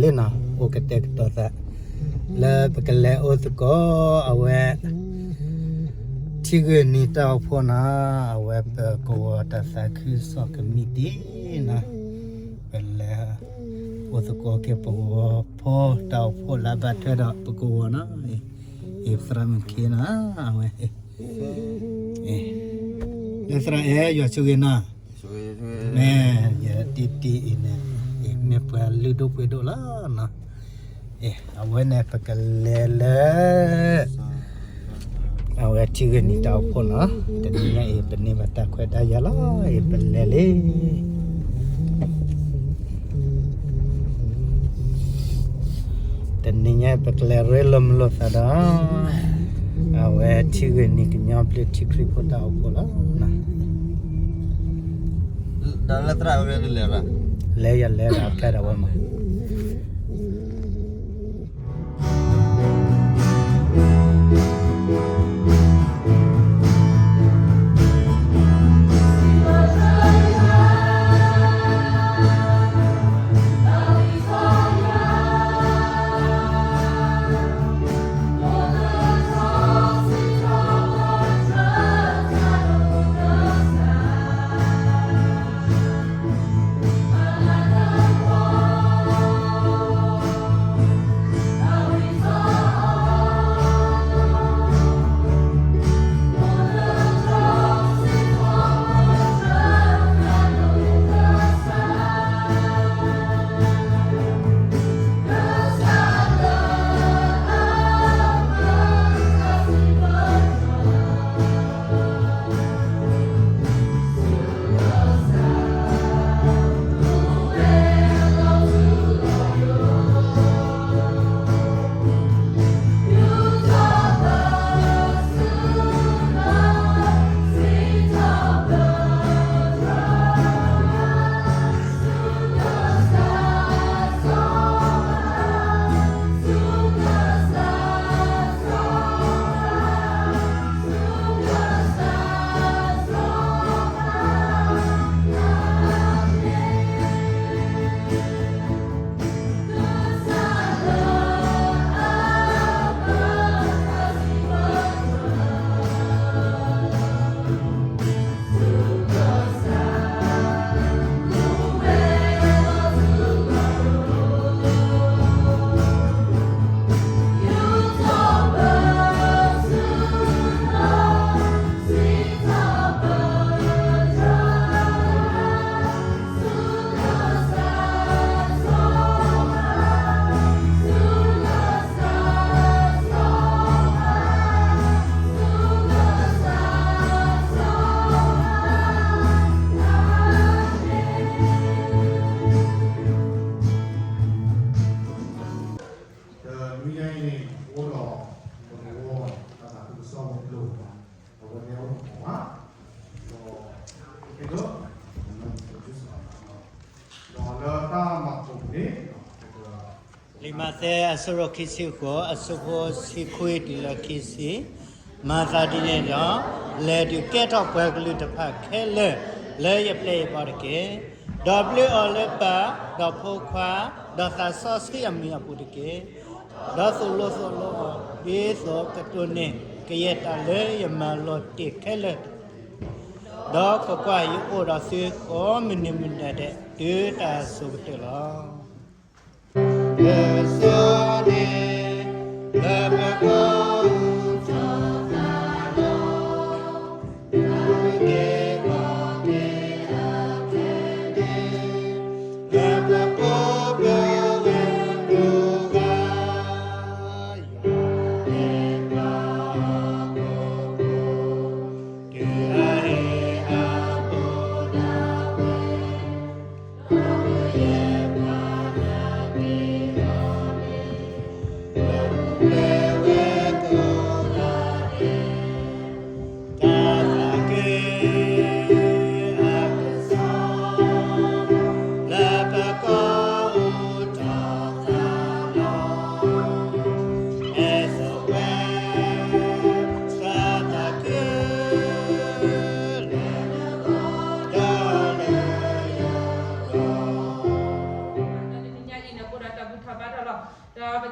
လၢနီၤ အိၣ်ကတဲာ်ကတီၤသး လၢပကလဲၤအိၣ်သကိး အဝဲ ထံဂုၢ်နံၤတၢ်အိၣ်ဖှိၣ်နီၤ အဝဲပကဝီၤတၢ်သးခုကစီၣ်ကမံးတံာ်နီၤ ပလဲၤအိၣ်သကိးက့ၤပကဝီၤဖိတၢ်အိၣ်ဖှိၣ်လၢဘၣ်ထွဲဒီးပကဝီၤနီၤ အံၤသရၣ်မုၣ်ခ့နီၤ အဝဲ လၢသရၣ်အဲၣ် ယွၤဆိၣ်ဂ့ၤနီၤ မ့ၢ်ယတံတံအံၤန့ၣ် အံၤမ့ၢ်ပှၤလုၢ်ဒိၣ်ပှ့ၤဒိၣ်လီၤနီၤ အံၤ အဝဲန့ၣ်ပကလဲၤလၢ အဝဲထံဂုၢ်နံၤတၢ်အိၣ်ဖှိၣ်နီၤ တနံၤညါအံၤ ပန့ၢ်ဘၣ်တၢ်ခွဲးတၢ်ယာ်လီၤ အံၤပလဲၤလံ တနံၤညါပကလဲၤရ့လိာ်မုာ်လိာ်သးဒီး အဝဲထံဂုၢ်နံၤကညီဘျုးထံခရံာ်ဖိတၢ်အိၣ်ဖှိၣ်လီၤ ဒီးလၢသရၣ်ဝဲလဲၤ လဲၤယလဲၤဒီးဖျဲၣ်ဒီးဝဲမး တနွံညါအံၤန့ၣ် အိၣ်ဒီး ပကဝီၤ တၢ်သးခုကစီၣ်ဝဲၤကျိၤ အဝဲန့ၣ်အိၣ်ဒီး ဒီး ဒီးလၢတၢ်မၤကိးန့ၣ် လံာ်မးသဲအဆၢဒိၣ်ခံဆံဃိး အဆၢဖိဆံခွံတုၤလၢခံဆံ, မၤသးဒ်န့ၣ်ဒီး လဲၤဒုးကဲထီၣ်ပှၤကလုာ်တဖၣ်ခဲလၢာ် လၢယပျဲၢ်ယဘီၣ်တက့ၢ်. ဒီးပျဲအီၤလၢပၢ်, ဒီးဖိခွါ, ဒီးသးစီဆှံအမံၤအပူၤတက့ၢ်. ဒီးသိၣ်လိသီလိအီၤ ဒ်သိးကတိၢ်န့ၢ်ကယဲၢ်တၢ်လၢယမၤလီၤတ့ၢ်ခဲလၢာ်တက့ၢ်. ဒီးကွၢ်ကွၢ်, ယအိၣ်ဒီးသုကိးမုၢ်နံၤမုၢ်နၤဒဲး တုၤတၢ်အစိၤကတၢၢ်လီၤ.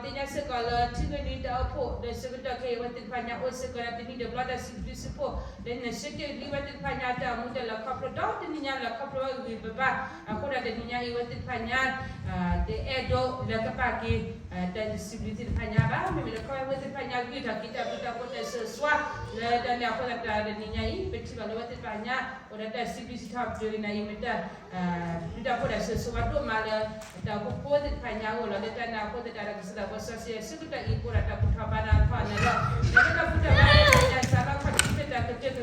သ့ၣ်ညါစ့ၢ်ကီးလၢထံဂ့ၢ်နွံတၢ်အိၣ်ဖှိၣ် ဒီးဆၢကတီၢ်ခဲအံၤ အဝဲသ့ၣ်တဖၣ်ညါအိၣ်စ့ၢ်ကီးဒီးတနံၣ်တဘျီတၢ်စံးဘျုးစံးဖှိၣ် လၢနဆၢက့ၤလံဝဲသ့ၣ်တဖၣ်ညါတၢ်အိၣ်မူတၢ်လဲၤခီဖျိ ဒီးတနံၣ်ညါလဲၤခီဖျိအဂံၢ်ဘါဘၣ် အဃိဒီးတနံၣ်ညါအံၤ အဝဲသ့ၣ်တဖၣ်ညါ တအဲၣ်ဒိးလဲၤကပၤက့ၤ တၢ်စံးဘျုးသ့ၣ်တဖၣ်ညါဘၣ်. မ့မ့ၢ်တခီ အဝဲသ့ၣ်တဖၣ်ညါဂံၢ်ထီၣ်က့ၤတၢ်ဘျုးတၢ်ဖှိၣ်တၢ်ဆိၣ်ဂ့ၤဆိၣ်ဝါ လၢတၢ်န့ၣ်အဃိသတးဒီးတနံၣ်ညါအံၤ ပထံၣ်ဘၣ်လၢအဝဲသ့ၣ်တဖၣ်ညါ အိၣ်ဒီးတၢ်စံးဘျုးစံးထီၣ်ပတြၢၤက့ၤနၤအံၤ မ့ၢ်တၢ် ဘျုးတၢ်ဖှိၣ်တၢ်ဆိၣ်ဂ့ၤဆိၣ်ဝါဒိၣ်မးလၢ တၢ်အိၣ်ဖှိၣ်ဖိသ့ၣ်တဖၣ်ညါအဂီၢ်လီၤ. လၢတၢ်န့ၣ်အဃိသတးဒီး ကစၢ်သးဘီစီဆှံအဆၢကတီၢ်အံၤ ပအိၣ်ဒီးတၢ်ဘူၣ်ထီၣ်ဘါနၤထီၣ်နၤလီၤ. လၢတၢ်ဘူၣ်ထီၣ်ဘါနၤ တၢ်စးထီၣ်ခီၣ်ထံးဖျၢၣ်တၢ်ကတၢၢ်ကလဲၤအသးဒီး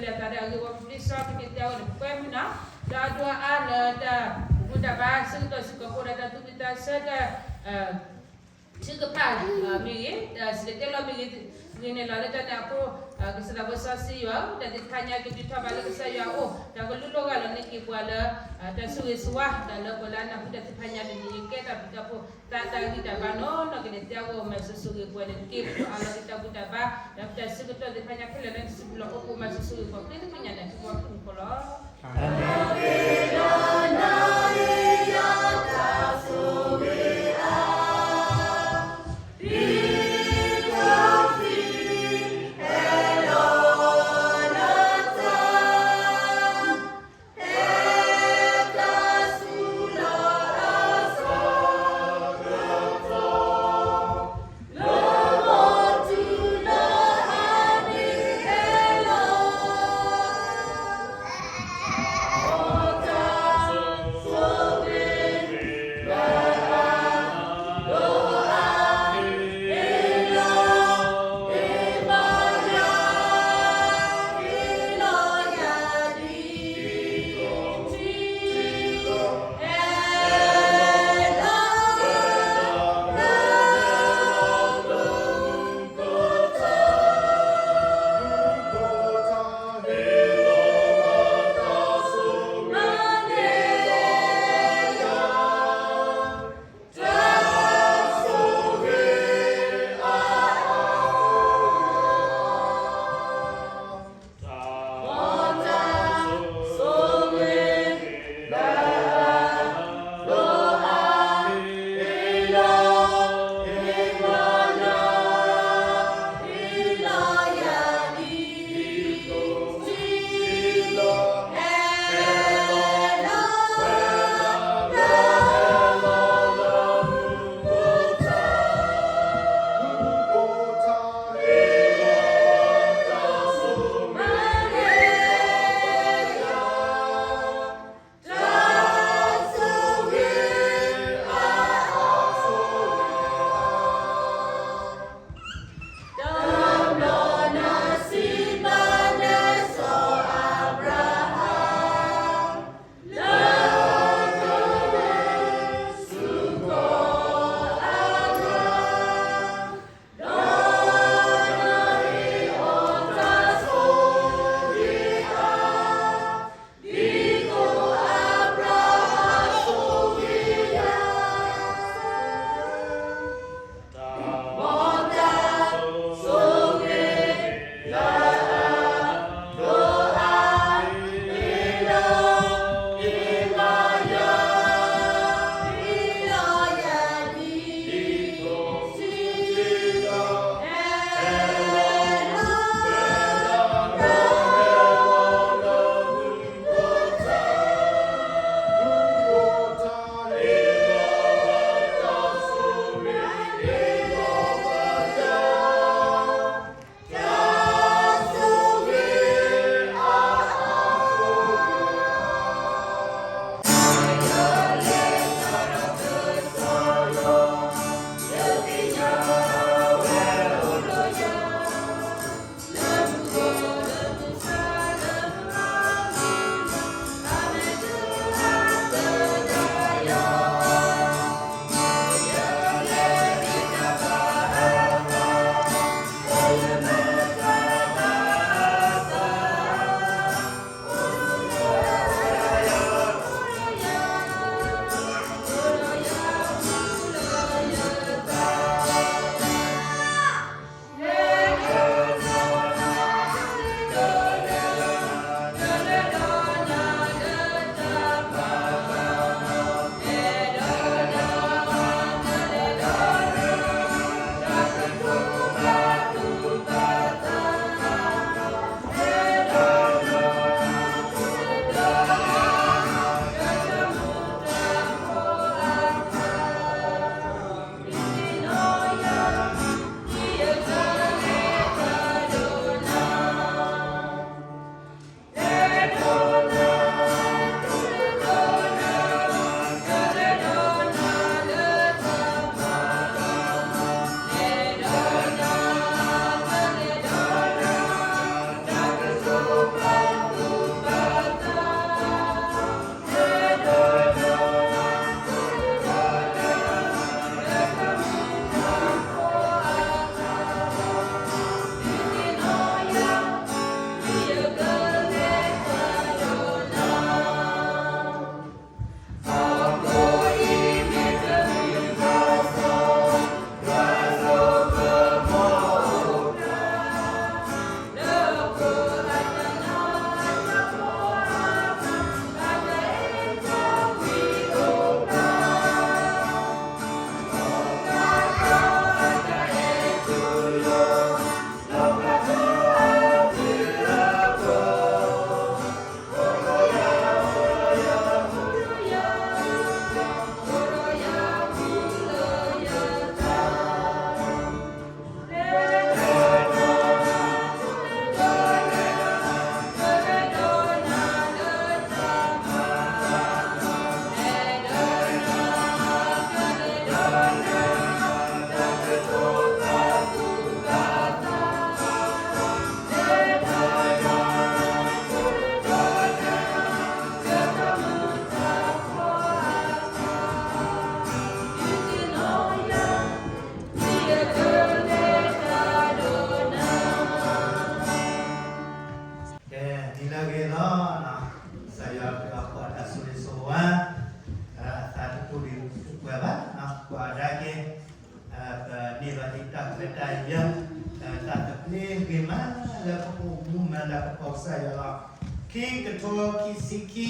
အဂ့ၢ်ဝီ ပပျ့ၤစီကန့ၢ်တၢ်အဂီၢ်န့ၣ် ပကွဲမုာ်နၤ ဒီးအဒိအါလၢတၢ်ဘူၣ်တၢ်ဘါဆၢကတီၢ်စ့ၢ်ကီး ပအိၣ်ဒီးတၢ်သူၣ်ဝံၣ်သးဆၢတၢ် ထုကဖၣ်မ့ၢ်ဂ့ၤ, စံၣ်တဲၤတဲလီၤမ့ၢ်ဂ့ၤ, ဂ့ၤန့ၣ်လီၤ. လၢတၢ်န့ၣ်အဃိ ကစၢ်သးဘီစီဆှံယွၤဧၢ, တၢ်သ့ၣ်တဖၣ်ညါကဒုးထီၣ်ဘးလၢကစၢ်ယွၤအအိၣ်, တၢ်ကလူလီၤဂာ်လီၤန့ၢ်က့ၤပှၤလၢ တၢ်ဆိၣ်ဂ့ၤဆိၣ်ဝါ တၢ်လၢပှၤလၢအနၢ်ဟူတၢ်သ့ၣ်တဖၣ်ညါန့ၣ် ယကဲတၢ်ဘျုးတၢ်ဖှိၣ်သးတၢ်ဂံၢ်တၢ်ဘါနီၢ်နီၢ်က့ၤန့ၣ် တဲအဂီၢ်မၤစၢၤဆိၣ်ဂ့ၤပှၤန့ၣ် က့ၤပှၤအလီၤက့ၤတၢ်ဘူၣ်တၢ်ဘါ, ဒီးပတၢ်ဆၢကတီၢ်သ့ၣ်တဖၣ်ညါခဲလၢာ်လၢနစုပူၤလီၤ အိၣ်ဖှိၣ်မၤစၢၤဆိၣ်ဂ့ၤပှၤ ဃ့သးကညးန့ၣ် ထူၣ်ဝီထူၣ်မူခိၣ်လီၤ. တၢ်ယၢ တၢ်သဘျ့ဂ့ၤမးလၢပအိၣ်မူမၤလၤကပီၤကစၢ်ယွၤလီၤ. ခံကထိခံဆံခံ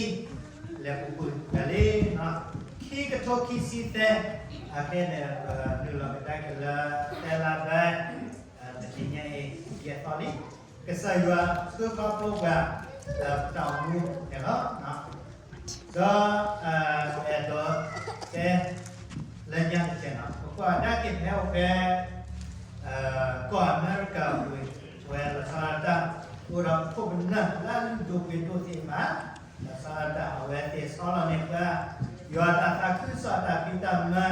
လဲၤပူၤကွံာ်လံ, ခံကထိခံဆံသၢ အခဲန့ၣ် ပနုာ်လီၤကဒါက့ၤလၢသၢလါဘဲ တနံၤညါအံၤ ယဲၢ်သီလံ, ကစၢ်ယွၤဆှၢခီဖျိပှၤ ပတၢ်အိၣ်မူန့ၣ်လီၤ. ဒီး အဲၣ်ဒိးတဲ လၢညါတကဲးန့ၣ် ပကွၢ်ကဒါက့ၤဖဲအိၣ်ဖဲ ကီၢ်အမဲရကၤဝံၤ ဝဲလီၤဆီဒၣ်တၢ် အိၣ်ဒီးခိၣ်ပနၢ်လၢအလုၢ်ဒိၣ်ပှ့ၤဒိၣ်သ့ၣ်တဖၣ် လီၤဆီဒၣ်တၢ် အဝဲသ့ၣ်ဆီလီၤန့ၢ်ပှၤ ယွၤတၢ်သးခုကစီၣ်တၢ်ဖံးတၢ်မၤ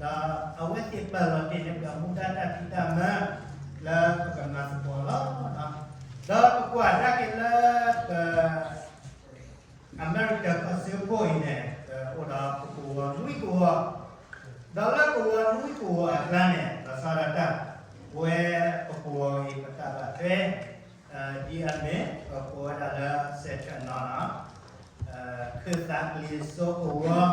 ဒီးအဝဲသ့ၣ်ပာ်လီၤတ့ၢ်န့ၢ်ပှၤမူဒါတၢ်ဖံးတၢ်မၤ လၢပကမၤသကိးလီၤ. ဒီးပကွၢ်ကဒါက့ၤလၢ ပ အမဲရကၤကီၢ်စၢဖှိၣ်အံၤန့ၣ် အိၣ်ဒီးပကဝီၤနွံကဝီၤ, ဒီးလၢကဝီၤနွံကဝီၤအကျါန့ၣ် လီၤဆီဒၣ်တၢ် ပဝဲပကဝီၤအံၤ ပတၢ်ဘၣ်ထွဲ ဒ်အမ့ၢ် ပကိးဝဲဒၣ်လၢ စဲးထၢၣ်နီၤ ခၢၣ်သးကလံၤစိကဝီၤ,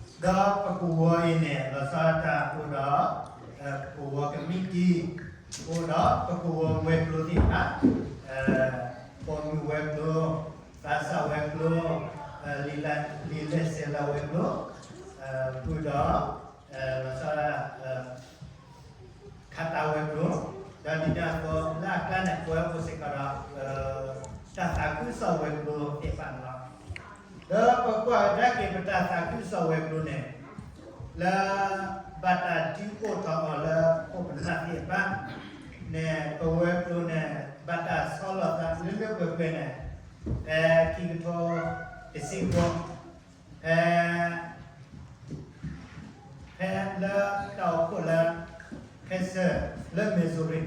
ဒီးပကဝီၤအံၤန့ၣ် လီၤဆီဒၣ်တၢ်အိၣ်ဒီး ပကဝီၤကမံးတံာ် အိၣ်ဒီးပကဝီၤဝဲၤကျိၤသ့ၣ်တဖၣ်, ပိာ်မုၣ်ဝဲၤကျိၤ, သးစၢ်ဝဲၤကျိၤ, လံာ်လဲၢ်စဲးလၤဝဲၤကျိၤ, ဃုာ်ဒီး လီၤဆီဒၣ် ခးတၢ်ဝဲၤကျိၤ, ဒီးဒ်န့ၣ်အသိး လၢအကျါန့ၣ် ပဝဲအိၣ်စ့ၢ်ကီးဒီး တၢ်သးခုကစီၣ်ဝဲၤကျိၤသ့ၣ်တဖၣ်န့ၣ်လီၤ. ဒီးပကွၢ်ကဒါက့ၤပတၢ်သးခုကစီၣ်ဝဲၤကျိၤန့ၣ် လၢ ဘၣ်တၢ်ဒုးအိၣ်ထီၣ်အီၤလၢခိၣ်ပနၢ်သ့ၣ်တဖၣ်န့ၣ် ပဝဲၤကျိၤန့ၣ် ဘၣ်တၢ်ဆီလီၤသးလၢလၢပှဲၤပှဲၤန့ၣ် ဖဲခံကထိတဆံဃိး ဖဲ ဖဲလၢတၢ်အိၣ်ဖှိၣ်လၢ ခဲစၢၣ် လၢ Missouri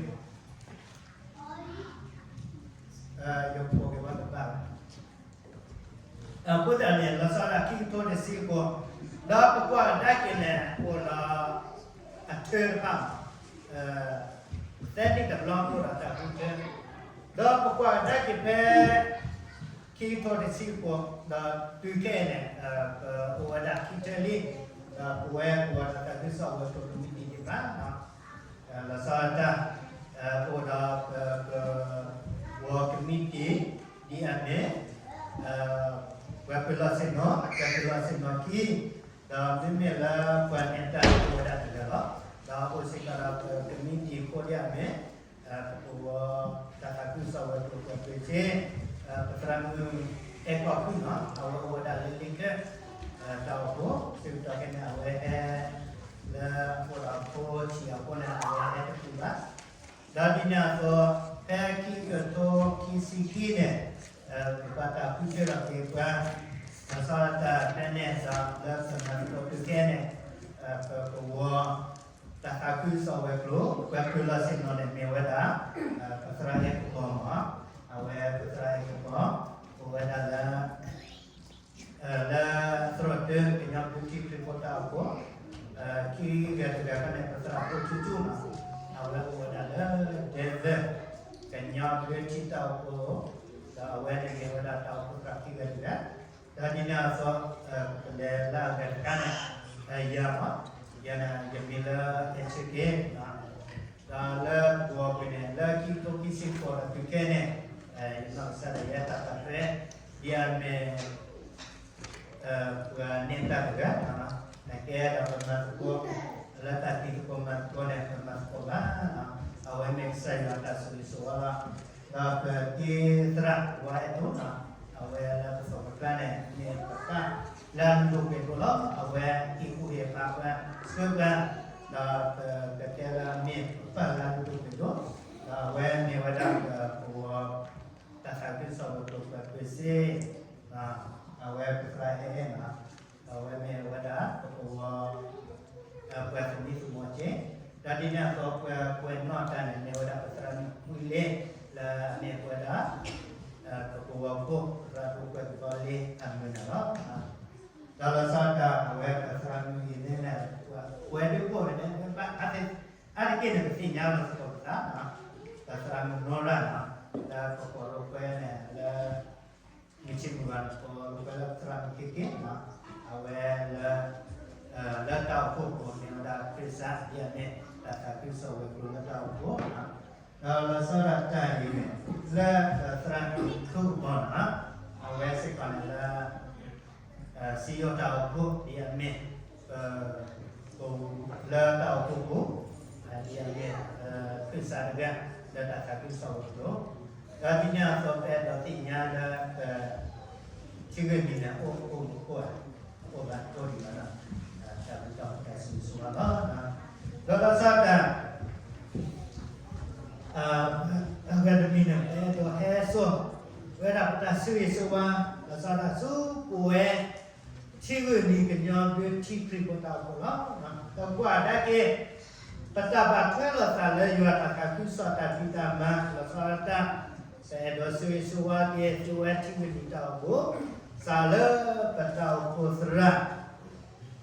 ယကဲဘၣ်တဘၣ် အဃိသတးန့ၣ် လီၤဆီဒၣ်ခံကထိတဆံဃိး ဒီးပကွၢ်ကဒါက့ၤန့ၣ် အိၣ်ဒီး အထၢတဖၣ် သဲနံၣ်တဘျီအိၣ်ဒီးတၢ်ဃုထၢ ဒီးပကွၢ်ကဒါက့ၤဖဲ ခံကထိတဆံဃိး ဒီးတုၤခဲအံၤန့ၣ် ပအိၣ်ဝဲဒၣ်ခံထၢလံ ဒီးပဝဲပဝီၤတၢ်သးခုကစီၣ်ဝဲၤကျိၤကမံးတံာ်သ့ၣ်တဖၣ် လီၤဆီဒၣ်တၢ် အိၣ်ဒီးပ ပဝီၤကမံးတံာ် ဒ်အမ့ၢ် ပှၤပၢၤလီၢ်ဆ့ၣ်နီၤ ပှၤပၢၤလီၢ်ဆ့ၣ်နီၤခံ ဒီးမ့မ့ၢ်လၢပှၤနဲၣ်တၢ်အိၣ်ဝဲဒၣ်တဂၤလီၤ. ဒီးအိၣ်စ့ၢ်ကီးဒီးပကမံးတံာ်ဖိဒ်အမ့ၢ် ပကဝီၤတၢ်သးခုကစီၣ်ဝဲၤကျိၤပှၤပၢၤစ့ ပသရၣ်မုၣ်အဲၣ်ကီၢ်ဖုၣ်နီၤ အဝဲအိၣ်ဝဲဒၣ်လၢလ့ခဲ တၢ်အိၣ်ဖှိၣ် ဆၢကတီၢ်ခဲန့ၣ် အဝဲဟဲ လၢအိၣ်ဒီးဖိဆံးအဃိန့ၣ် အဝဲဟဲတတုၤဘၣ် ဒီးဒ်န့ၣ်အသိး ဖဲခံကထိခံဆံခံန့ၣ် ပဘၣ်တၢ်ဃုထၢထီၣ်က့ၤပှၤ လီၤဆီဒၣ်တၢ်ဖဲန့ၣ်ဒီးလၢပမၤသကိးတုၤခဲန့ၣ် ပကဝီၤ တၢ်သးခုကစီၣ်ဝဲၤကျိၤ ပှၤပၢၤလီၢ်ဆ့ၣ်နီၤန့ၣ် မ့ၢ်ဝဲဒၣ် ပသရၣ်အဲၣ်ကပီၤမး အဝဲပသရၣ်အဲၣ်ကပီၤ အိၣ်ဝဲဒၣ်လၢ လၢသရိာ်တၢ ကညီဘျၢထံခရံာ်ဖိတၢ်အိၣ်ဖှိၣ် ခံဂၤတဂၤခီန့ၣ် ပသရၣ်ဖိဆူၣ်ဆူၣ်နီၤ အဝဲအိၣ်ဝဲဒၣ်လၢ Denver ကညီဘျၢထံတၢ်အိၣ်ဖှိၣ် ဒီးအဝဲန့ၣ်မ့ၢ်ဝဲဒၣ်တၢ်အိၣ်ဖှိၣ်သရၣ်ခံဂၤတဂၤ ဒီးဒ်န့ၣ်အသိး ပလဲၤလၢအဂၤတခါန့ၣ် ယၤမး ယၤန့ၣ် ယမံၤလၢ အဲၣ်ဆၢက့ ဒီးလၢပကဝီၤပူၤန့ၣ် လၢခံကထိခံဆံဃိးဒီးတုၤခဲန့ၣ် ယနီၢ်ကစၢ်ဒၣ်ယဲတၢ်ပာ်ထွဲ ဒ်အမ့ၢ် ပှၤနဲၣ်တၢ်တဂၤ နကဲဒီးပမၤသကိး လၢတၢ်တံၤသကိးမၤသကိးန့ၣ် ပမၤသကိးဘၣ် အဝဲမ့ၢ်ကစၢ်ယွၤတၢ်ဆိၣ်ဂ့ၤဆိၣ်ဝါလီၤ ဒီးပတံၤသရၣ်ဝါအဲၣ်ဒိၣ်နီၤ အဝဲလၢပသိးပကျါန့ၣ် မ့ၢ်ပပၢ်လၢအလုၢ်ဒိၣ်ပှ့ၤဒိၣ်လီၤ အဝဲဟ့ၣ်ကူၣ်ဟ့ၣ်ဖးပှၤ ဆှၢပှၤ ဒီးပကတဲလၢမ့ၢ်ပပၢ်လၢအလုၢ်ဒိၣ်ပှ့ၤဒိၣ် ဒီးအဝဲမ့ၢ်ဝဲဒၣ်ပကဝီၤ တၢ်သးခုကစီၣ်ဝဲၤကျိၤပှၤပၢၤစ့ အဝဲပသရၣ်အဲၣ်အဲၣ်နီၤ အဝဲမ့ၢ်ဝဲဒၣ်ပကဝီၤ ပှၤသမံသမိးက့ ဒီးဒ်န့ၣ်အသိး ပှၤကွဲးနီၣ်တၢ်န့ၣ် မ့ၢ်ဝဲဒၣ်ပသရၣ်မုၣ်ကွံလ့ လၢအမ့ၢ်ဝဲဒၣ် ပကဝီၤဖိ သရၣ်ဖိကွဲးကသီလ့အမုၢ်နၤလီၤ. ဒီးလီၤဆီဒၣ်တၢ် အဝဲပသရၣ်မုၣ်အံၤန့ၣ် ပဝဲဒၣ်ကိးဂၤဒဲး ဘၣ်အါတက့ၢ်န့ၣ် ပသ့ၣ်ညါလီၤသကိးပသး ပသရၣ်မုၣ်နီရၣ်နီၤ လၢပကိးရိၣ်ခွဲန့ၣ် လၢ မုၢ်ဆ့ၣ်မုၢ်ဂီၤန့ၣ် ပကိးရိၣ်ခွဲလၢပသရၣ်မုၣ်ခ့က့နီၤ အဝဲလၢ လၢတၢ်အိၣ်ဖှိၣ်ပူၤန့ၣ်ဝဲဒၣ် ခရံာ်စၢ်ဒ်အမ့ၢ် တၢ်သးခုကစီၣ်ဝဲၤကျိၤလၢတၢ်အိၣ်ဖှိၣ်, ဒီးလီၤဆီဒၣ်တၢ်အံၤန့ၣ် လၢသရၣ်ဒိၣ်ထူကပီၤန့ၣ် အဝဲစ့ၢ်ကီးန့ၣ်လၢ စံယိၣ်တၢ်အိၣ်ဖှိၣ်ဒ်အမ့ၢ် ပ လၢတၢ်အိၣ်ဖှိၣ်ပူၤ ဒ်အမ့ၢ် ဖုစးတဂၤ လၢတၢ်သးခုကစီၣ်ဝဲၤကျိၤ, ဒီးဒ်န့ၣ်အသိး ပအဲၣ်ဒိးသ့ၣ်ညါလၢ ထံဂုၢ်နံၤန့ၣ် အိၣ်အိၣ်အိၣ် အိၣ်ဘၣ်အိၣ်ဒံးဘၣ်ဒီး တၢ်ဘျုးတၢ်ဖှိၣ်တၢ်ဆိၣ်ဂ့ၤဆိၣ်ဝါလီၤ. ဒီးလီၤဆီဒၣ်တၢ် အဂၤတမံၤန့ၣ် ပအဲၣ်ဒိးဟဲစိာ်ဝဲဒၣ်ပတၢ်ဆိၣ်ဂ့ၤဆိၣ်ဝါ လီၤဆီဒၣ်ဆူပဝဲ ထံဂုၢ်နံၤကညီဘျၢထံခရံာ်ဖိတၢ်အိၣ်ဖှိၣ်လီၤ. ဒီးကွၢ်ကဒါက့ၤ ပတၢ်ဘၣ်ထွဲလိာ်သးလၢယွၤတၢ်သးခုကစီၣ်တၢ်ဖံးတၢ်မၤ လီၤဆီဒၣ်တၢ် ပအဲၣ်ဒိးဆိၣ်ဂ့ၤဆိၣ်ဝါက့ၤ သုဝဲထံဂုၢ်နံၤတၢ်အိၣ်ဖှိၣ် စးလၢပတၢ်အိၣ်ဖှိၣ်သရၣ်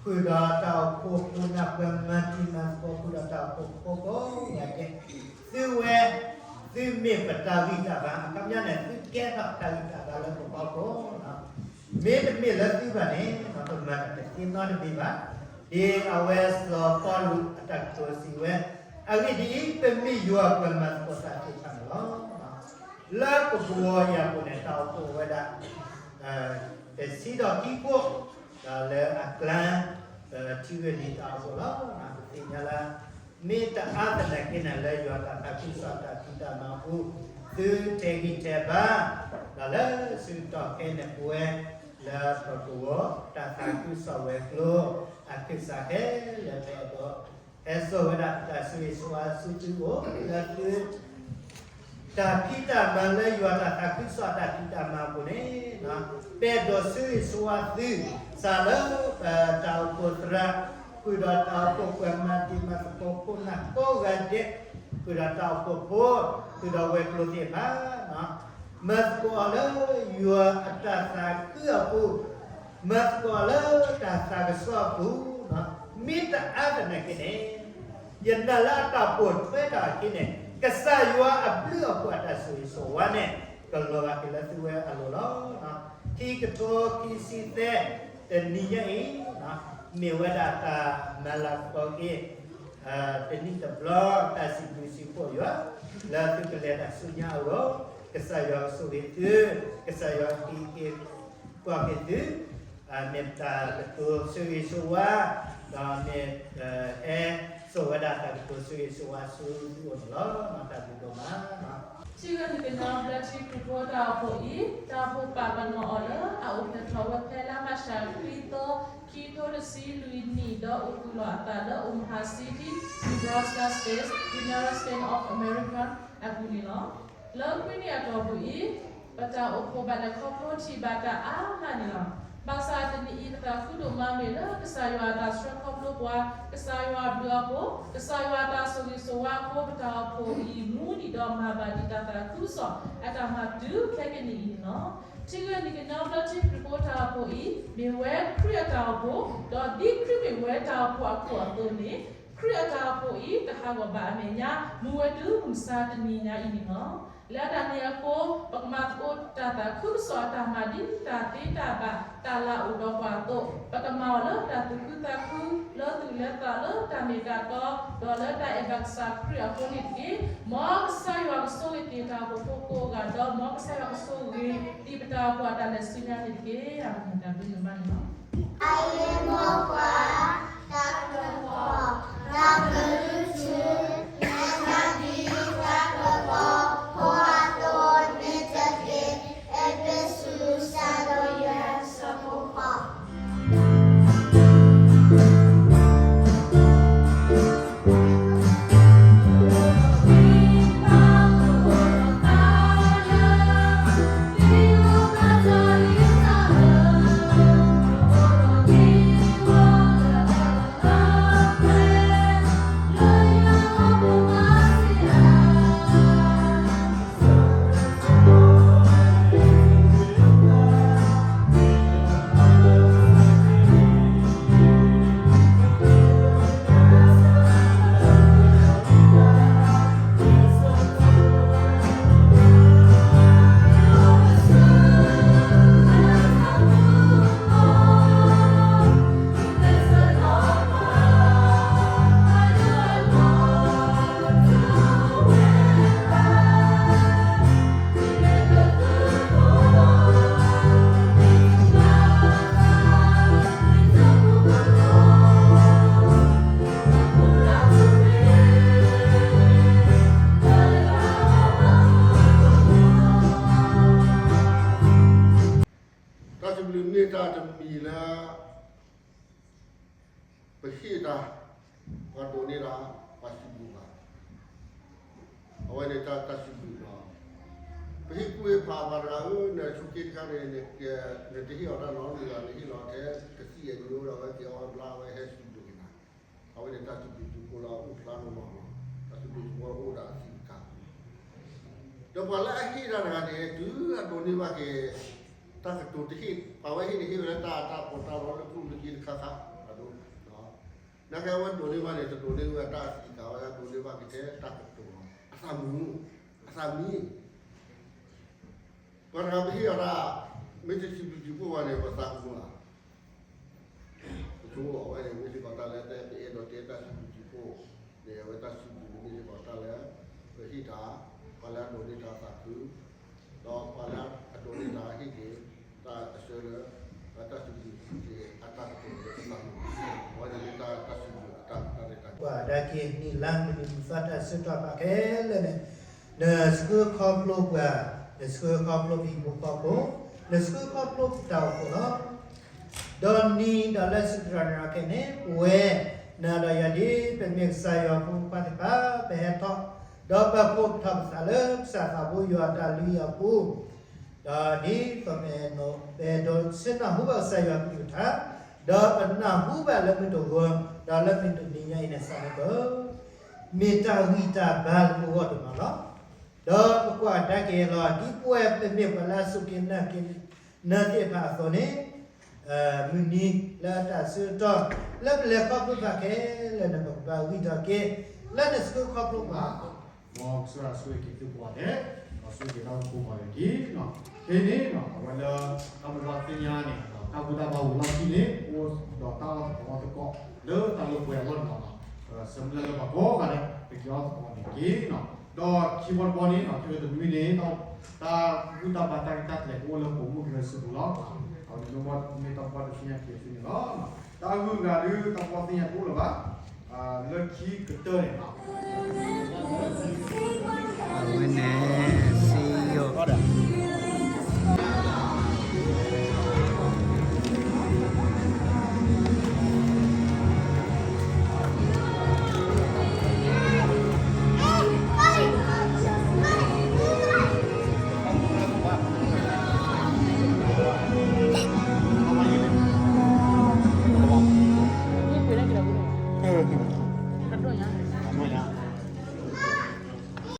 ဃုာ်ဒီးတၢ်အိၣ်ဖှိၣ်ဖိနၢ်ပှၤမၤတံၤမၤသကိး ဃုာ်ဒီးတၢ်အိၣ်ဖှိၣ်ဖိကိးဂၤဒဲး, သုဝဲ သုမ့ၢ်ပတၢ်ဂံၢ်တၢ်ဘါ အခီပညီန့ၣ် သုကဲထီၣ်တၢ်ဂံၢ်တၢ်ဘါလၢပဖီခိၣ်, မ့တမ့ၢ်လၢသုဘၣ်န့ၣ် ပမၤတၢ်တသ့နီတမံၤဘၣ်. ဒ်အဝဲစီၤပီလူးအတၢ်ကတိၤစံးဝဲ, အဂ့ၢ်ဒ်အံၤ, ပမ့ၢ်ယွၤပှၤမၤသကိးတၢ်သ့ၣ်တဖၣ်န့ၣ်လီၤ. လၢပကဝီၤအံၤအပူၤန့ၣ် တၢ်အိၣ်ဖှိၣ်ဝဲဒၣ် တဆံဒီးခံဖှိၣ်, ဒီးလၢအကျါ ထံဂုၢ်နံၤတၢ်အိၣ်ဖှိၣ်လီၤ. ပသ့ၣ်ညါလၢ မ့ၢ်တအါသနာ်က့န့ၣ် လၢယွၤတၢ်သးခုကစီၣ်တၢ်ဖံးတၢ်မၤအပူၤ သုထဲးဂံၢ်ထဲးဘါ, ဒီးလၢဆၢကတီၢ်ခဲအံၤန့ၣ် ပဝဲ လၢပကဝီၤ တၢ်သးခုကစီၣ်ဝဲၤကျိၤ အခၢၣ်စးခဲလၢာ် ပအဲၣ်ဒိး ဟဲစိာ်ဝဲဒၣ်တၢ်ဆိၣ်ဂ့ၤဆိၣ်ဝါဆူသုအိၣ် လၢသု တၢ်ဖံးတၢ်မၤလၢယွၤတၢ်သးခုကစီၣ်တၢ်ဖံးတၢ်မၤအပူၤန့ၣ်, ပအဲၣ်ဒိးဆိၣ်ဂ့ၤဆိၣ်ဝါသု စးလၢပတၢ်အိၣ်ဖှိၣ်သရၣ် ဃုာ်ဒီးတၢ်အိၣ်ဖှိၣ်ပှၤမၤတံၤမၤသကိးခိၣ်နၢ်ကိးဂၤဒဲး, ဃုာ်ဒီးတၢ်အိၣ်ဖှိၣ်ဖိ, ဃုာ်ဒီးဝဲၤကျိၤသ့ၣ်တဖၣ် မၤသကိးအီၤလၢယွၤအတၢ်သးခုအပူၤ, မၤသကိးအီၤလၢတၢ်သးကစီၣ်အပူၤ, မ့ၢ်တအါသနာ်က့န့ၣ်, ယနာ်လၢအတၢ်ပိာ်ထွဲတၢ်အခံန့ၣ် ကစၢ်ယွၤအဘျုးအဖှိၣ်အတၢ်ဆိၣ်ဂ့ၤဆိၣ်ဝါန့ၣ် ကလီၤဘၣ်က့ၤလၢသုဝဲအလိၤလီၤ. ခံကထိခံဆံသၢ တနံၤညါအံၤ မ့ၢ်ဝဲဒၣ်တၢ်မၤလၤကပီၤက့ၤ တနံၣ်တဘျီ တၢ်စံးဘျုးစံးဖှိၣ်ယွၤ လၢသုကလဲၤတၢ်ဆူညါအဂီၢ်, ကစၢ်ယွၤကဆိၣ်ဂ့ၤသု, ကစၢ်ယွၤကဟ့ၣ်က့ၤကွၢ်က့ၤသု, မ့ၢ်တၢ်ကတိၤဆိၣ်ဂ့ၤဆိၣ်ဝါ, ဒီးမ့ၢ် ဟဲစိာ်ဝဲဒၣ်တၢ်ကတိၤဆိၣ်ဂ့ၤဆိၣ်ဝါဆူသုအိၣ်န့ၣ်လီၤ. တၢ်ဘျုးဒိၣ်မး. ထံဂုၢ်နံၤကညီဘျၢထံခရံာ်ဖိတၢ်အိၣ်ဖှိၣ်အံၤ တၢ်အိၣ်ဖှိၣ်ပာ်ပနီၣ်အီၤလၢအအိၣ်ဖျဲၣ်ထီၣ်ဝဲဖဲလါမးရှး ခွံသီ ခံကထိတဆံလွံၢ်နံၣ် ဒီးအိၣ်သူၣ်လီၤအသးလၢ Omaha City, Nebraska State, United States of America အပူၤန့ၣ်လီၤ. လၢခွံနံၣ်အတီၢ်ပူၤအံၤ ပတၢ်အိၣ်ဖှိၣ်ဘၣ်လဲၤခီဖျိထံၣ်ဘၣ်တၢ်အါမးန့ၣ်လီၤ. ဘၣ်ဆၣ်တနံၤအံၤ ပသးခုဒိၣ်မးမ့ၢ်လၢ ကစၢ်ယွၤအတၢ်ဆှၢခီဖျိပှၤ, ကစၢ်ယွၤအဘျုးအဖှိၣ်, ကစၢ်ယွၤအတၢ်ဆိၣ်ဂ့ၤဆိၣ်ဝါအဃိ ပတၢ်အိၣ်ဖှိၣ်အံၤ မူဒံးဒီးမၤဘၣ်ဒံးတၢ်သးခုကစီၣ် အတၢ်မၤတုၤခဲကနံၣ်အံၤန့ၣ်လီၤ. ထံဂုၢ်နံၤကညီဘျၢထံခရံာ်ဖိတၢ်အိၣ်ဖှိၣ်အံၤ မ့ၢ်ဝဲခရံာ်အတၢ်အိၣ်ဖှိၣ်, ဒီးဒ်ခရံာ်မ့ၢ်ဝဲတၢ်အိၣ်ဖှိၣ်အခိၣ်အသိးန့ၣ်, ခရံာ်အတၢ်အိၣ်ဖှိၣ်အံၤ ကဟးဂီၤဘၣ်အမဲာ်ညါ မ့ၢ်ဝဲတုၤမုၢ်မဆါတနံၤညါအံၤန့ၣ်လီၤ. လၢတၢ်န့ၣ်အဃိ ပကမၤသကိးတၢ်သးခုကစီၣ်အတၢ်မၤ ဒ်တၢ်သ့တၢ်ဘၣ် တၢ်လၢအအိၣ်ဒီးပှၤအသိး, ပကမၤအီၤလၢတၢ်သူၣ်ခုသးခု, လၢသူၣ်လၢသး လၢတၢ်မ့ၢ်တၢ်တီ, ဒီးလၢတၢ်အဲၣ်ဘၣ်ကစၢ်ခရံာ်အဃိန့ၣ်တက့ၢ်. မ်ကစၢ်ယွၤကဆိၣ်ဂ့ၤက့ၤတၢ်အိၣ်ဖှိၣ်ဖိကိးဂၤ, ဒီးမ်ကစၢ်ယွၤကဆိၣ်ဂ့ၤ ဒ်ပတၢ်အိၣ်ဖှိၣ်အတၢ်လဲၤဆူညါန့ၣ်တက့ၢ်. အမ့ၢ်တၢ်ဘျုးဒိၣ်မးန့ၣ်လီၤ. အအံၤမ့ၢ်ပှၤ တၢ်ကပီၤ, တၢ်ကလုၢ်ထူ, နတၢ်ဒ်တၢ်ကပီၤ ဖိအသိးန့ၣ်တက့ၢ်. အ့းဖ့းစူး ဆၢဒိၣ်ယဲၢ် ဆၢဖိဃိး. ဟ့ၣ်တၢ်, ပှၤဒိးန့ၢ်တၢ်, ပှၤစံးဘျုးဘၣ်, အဝဲန့ၣ်တၢ်စံးဘျုးလီၤ. ပဟ့ၣ်ကူၣ်ဟ့ၣ်ဖးပှၤတဂၤဧၢ, နဆိးက့တခါန့ၣ် နတဟ့ၣ်အီၤတၢ်နီတမံၤဘၣ်, နဟ့ၣ်လီၤထဲကသံၣ်အညိဒီး အဝဲက့ၤအီၣ်ဝဲဘျါ အဝဲဟဲစံးဘျုးက့ၤနၤ, အဝဲန့ၣ်တၢ်စံးဘျုးစံးဖှိၣ်လၢအအိၣ်ဖျါလီၤလီၤလီၤ. တၢ်စံးဘျုးစံးဖှိၣ်အိၣ်ဒီးအသံးတခါ ဒီးပှၤလၢအဟ့ၣ်တၢ်တဂၤန့ၣ် တုၤအဒိးန့ၢ်ဘၣ်က့ၤ တၢ်ကတိၤတဟ့ၣ်, ပှၤဝဲဟ့ၣ်န့ၣ် ဟ့ၣ်ဝဲလၢတၢ်အတၢ်ပီးတၢ်လီလၢကျိၣ်လၢစ့တခါခါ, အဒိ, နာ်က့အဝဲဒိးန့ၢ်ဘၣ်န့ၣ် တဒိးန့ၢ်ဝဲတၢ်အသံးတခါ, အဝဲဒိးန့ၢ်ဘၣ်က့ၤထဲတၢ်ကတိၤလီၤ. အသးမံ, အသးမံ ပှၤတဂၤပဟ့ၣ်အီၤတၢ်, မ့ၢ်တစံးဘျုးစံးဖှိၣ်ဘၣ်န့ၣ် ပသးကမုာ်ဧါ. ပဆိကမိၣ်အဝဲန့ၣ် မ့ၢ်စ့ၢ်ကီးတၢ်လၢပအဲၣ်ဒိးတဲတၢ်စံးဘျုးစံးဖှိၣ်န့ၣ် အဝဲတၢ်စံးဘျုးန့ၣ် မ့ၢ်စ့ၢ်ကီးတၢ်လၢ ပဟ့ၣ်တၢ်, ပှၤလၢအဒိးန့ၢ်တၢ်သးခု, ဒီးပှၤလၢအဒိးန့ၢ်တၢ်ဟ့ၣ်က့ၤ တၢ်အဆၢလၢ တၢ်စံးဘျုးက့ၤအတၢ်ကတိၤလၢပသးမံ, အဝဲန့ၣ်မ့ၢ်တၢ်စံးဘျုးအတၢ်ကတိၤလၢပသးမံ ပှၤဒၣ်က့ၤနံၣ်လါမုၢ်နံၤမုၢ်သီတၢ်ဆၢကတီၢ်ဘၣ်ခဲလၢာ်န့ၣ်, နဆှၢခီဖျိပှၤ, နဆှၢခီဖျိပဟံၣ်ဖိဃီဖိ, နဆှၢခီဖျိပတၢ်အိၣ်ဖှိၣ်လီၤ. ဒီးနံၤဒီးလၢဆူတရၢ်နရၢ်ခဲန့ၣ် ပဝဲ နၤဒီးယၤဒ်ပမ့ၢ်ကစၢ်ယွၤဖိခွါသ့ၣ်တဖၣ် ပဟဲထီၣ်, ဒီးပာ်ဖှိၣ်ထီၣ်ပသးလၢကစၢ်သးဘိယွၤအတၢ်လုၢ်အပူၤ, ဒီးဒ်သိးပအဲၣ်ဒိးဆၢနၢ်ဟူဘၣ်ကစၢ်ယွၤကလုၢ်ကထါ, ဒီးပနၢ်ဟူဘၣ်လၢမုၢ်တဂီၤ, ဒီးလၢမုၢ်တနံၤညါအံၤန့ၣ် စးန့ၣ်က မ့ၢ်တၢ်ဂံၢ်တၢ်ဘါလၢပဂီၢ်ဒိၣ်မးလီၤ. ဒီးပကွၢ်ကဒါက့ၤလီၤ ဒ်ပဝဲပမ့ၢ်ပှၤလၢအစူၢ်က့ၤနာ်က့ၤ နၤသ့ၣ်တဖၣ်အသိးန့ၣ်, မုၢ်နံၤလၢတၢ်ဆၢကတီၢ် လၢပလဲၤခီဖျိတၢ်ခဲလၢာ်န့ၣ် ပကဘၣ်ဂံၢ်ထီၣ်က့ၤ လၢနဆှၢခီဖျိပှၤ မ်ကစၢ်ယွၤဆိၣ်ဂ့ၤက့ၤသုကိးဂၤဒဲး, ဒီးဆိၣ်ဂ့ၤက့ၤတၢ်အိၣ်ဖှိၣ်ကိးဂၤဒဲးတက့ၢ်. ခဲအံၤန့ၣ် အဝဲလၢ တၢ်ဘိးဘၣ်သ့ၣ်ညါန့ၣ် တၢ်ဘူၣ်တၢ်ဘါဝံၤလီၢ်ခံန့ၣ် အိၣ်ဒီးတၢ်အီၣ်သကိးအီသကိး လၢတၢ်လၢပှဲၤအလီၢ်န့ၣ်လီၤ. ဆၢမုၢ်လၢ်လၢပှၤကိးဂၤဒဲး ပက့ၤအီၣ်သကိးန့ၣ်တက့ၢ်. ဒီးခံဘီတဘီန့ၣ် ခံဘီတနွံန့ၣ် တၢ်ဘူၣ်တၢ်ဘါတၢ်ဂ့ၢ်တၢ်ကျိၤကအိၣ်လၢပိာ်မုၣ်ကရၢစုပူၤလီၤ. အဝဲန့ၣ်မ့ၢ်တၢ်ဘီတသ့ၣ်ညါက့ၤသုန့ၣ်လီၤ. တၢ်အဂုၤအဂၤဒုး တၢ်ဘီသ့ၣ်ညါတအိၣ်လၢၤဘၣ်. လၢခံကတၢၢ်န့ၣ် အဝဲန့ၣ်